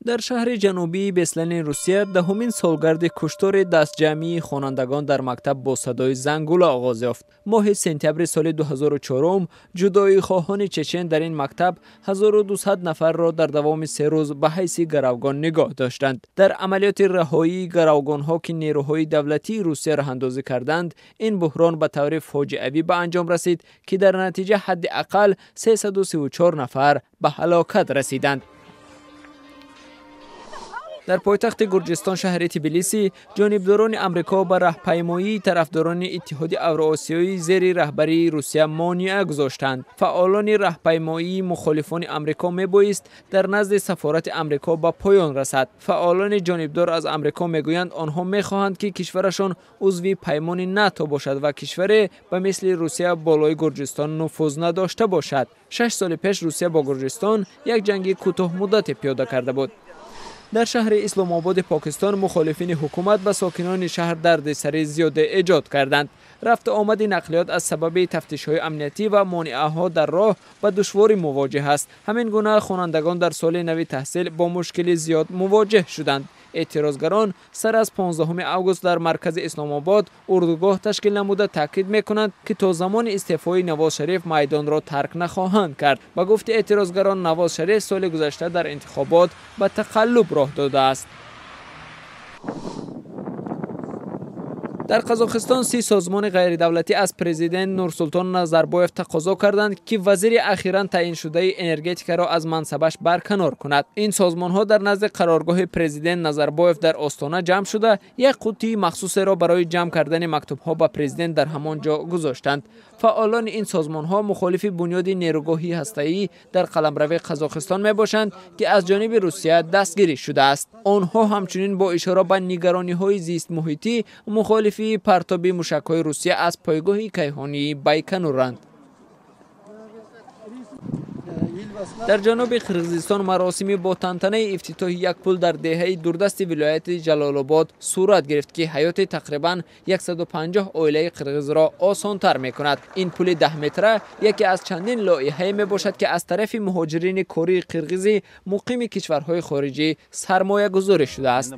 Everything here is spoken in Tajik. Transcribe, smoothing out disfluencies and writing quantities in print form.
Дар шаҳри ҷанубии Беслани Русия даҳумин солгарди куштори дастҷамъии хонандагон дар мактаб бо садои зангула оғоз ёфт. Моҳи сентябри соли 2004 ҷудоихоҳони чечен дар ин мактаб 1200 нафарро дар давоми 3 рӯз ба ҳайси гаравгон нигоҳ доштанд. Дар амалиёти раҳоии гаравгонҳо, ки нерӯҳои давлатии Русия роҳандозӣ карданд, ин буҳрон ба таври фоҷиавӣ ба анҷом расид, ки дар натиҷа ҳадди ақал 334 нафар ба ҳалокат расиданд. Дар пойтахти Гурҷистон, шаҳри Тбилиси, ҷонибдорони Амрико ба раҳпаймоии тарафдорони Иттиҳоди Авроосиёӣ зери раҳбарии Русия монеа гузоштанд. Фаъолони раҳпаймоии мухолифони Амрико мебоист дар назди сафорати Амрико ба поён расад. Фаъолони ҷонибдор аз Амрико мегӯянд, онҳо мехоҳанд, ки кишварашон узви паймони НАТО бошад ва кишваре ба мисли Русия болои Гурҷистон нуфуз надошта бошад. 6 соли пеш Русия бо Гурҷистон як ҷанги кӯтоҳмуддате пиёда карда буд. Дар шаҳри Исломободи Покистон мухолифини ҳукумат ба сокинони шаҳр дардисари зиёде эҷод карданд. Рафту омади нақлиёт аз сабаби тафтишҳои амниятӣ ва монеаҳо дар роҳ ба душворӣ мувоҷеҳ аст. Ҳамин гуна хонандагон дар соли нави таҳсил бо мушкили зиёд мувоҷеҳ шуданд. Эътирозгарон сар аз 15 август дар маркази Исломобод урдугоҳ ташкил намуда таъкид мекунанд, ки то замони истеъфои Навоз Шариф майдонро тарк нахоҳанд кард. Ба гуфти эътирозгарон, Навоз Шариф соли гузашта дар интихобот ба тақаллуб роҳ додааст. Дар Қазоқистон 30 созмони ғайридавлатӣ аз президент Нурсултон Назарбоев тақозо карданд, ки вазири ахиран таъиншудаи энергетикаро аз мансабаш барканор кунад. Ин созмонҳо дар назди қароргоҳи президент Назарбоев дар Остона ҷамъ шуда, як қуттии махсусеро барои ҷамъ кардани мактубҳо ба президент дар ҳамон ҷо гузоштанд. Фаъолони ин созмонҳо мухолифи бунёди нерӯгоҳи ҳастаӣ дар қаламрави Қазоқистон мебошанд, ки аз ҷониби Русия дастгирӣ шудааст. Онҳо ҳамчунин бо ишора ба нигарониҳои зистмуҳитӣ мухолифи партоби мушакҳои Русия аз пойгоҳи кайҳонии Байкануранд. Дар ҷануби Қирғизистон маросими бо тантанаи ифтитоҳи як пул дар деҳаи дурдасти вилояти Ҷалолобод сурат гирифт, ки ҳаёти тақрибан 150 оилаи қирғизро осонтар мекунад. Ин пули 10 метра яке аз чандин лоиҳае мебошад, ки аз тарафи муҳоҷирини кории қирғизӣ муқими кишварҳои хориҷӣ сармоягузорӣ шудааст.